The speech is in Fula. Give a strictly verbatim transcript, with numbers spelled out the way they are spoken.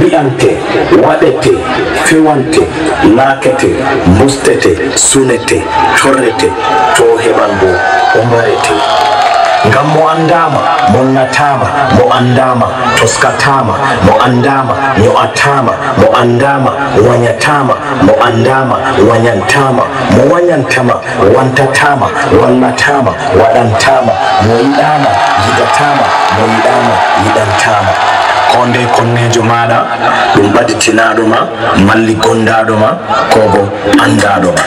Wi'ante, waɗete, fewante, laakete, mbustete, sunete, torrete, to heɓan bo o mbarete. Ngam mo anndaama, monnataama, mo anndaama, toskataama, mo anndaama, nyo'ataama, mo anndaama, wanyataama, mo anndaama, wanyantaama, mo wanyantama, wantataama, wallataama, waɗantaama, mo yiɗaama, yiɗataama, mo yiɗaama, yiɗantaama. Koo ndey konneejo maaɗa, ɗum ɓaditinaaɗo ma, malli gondaaɗo ma, koo bo anndaaɗo ma.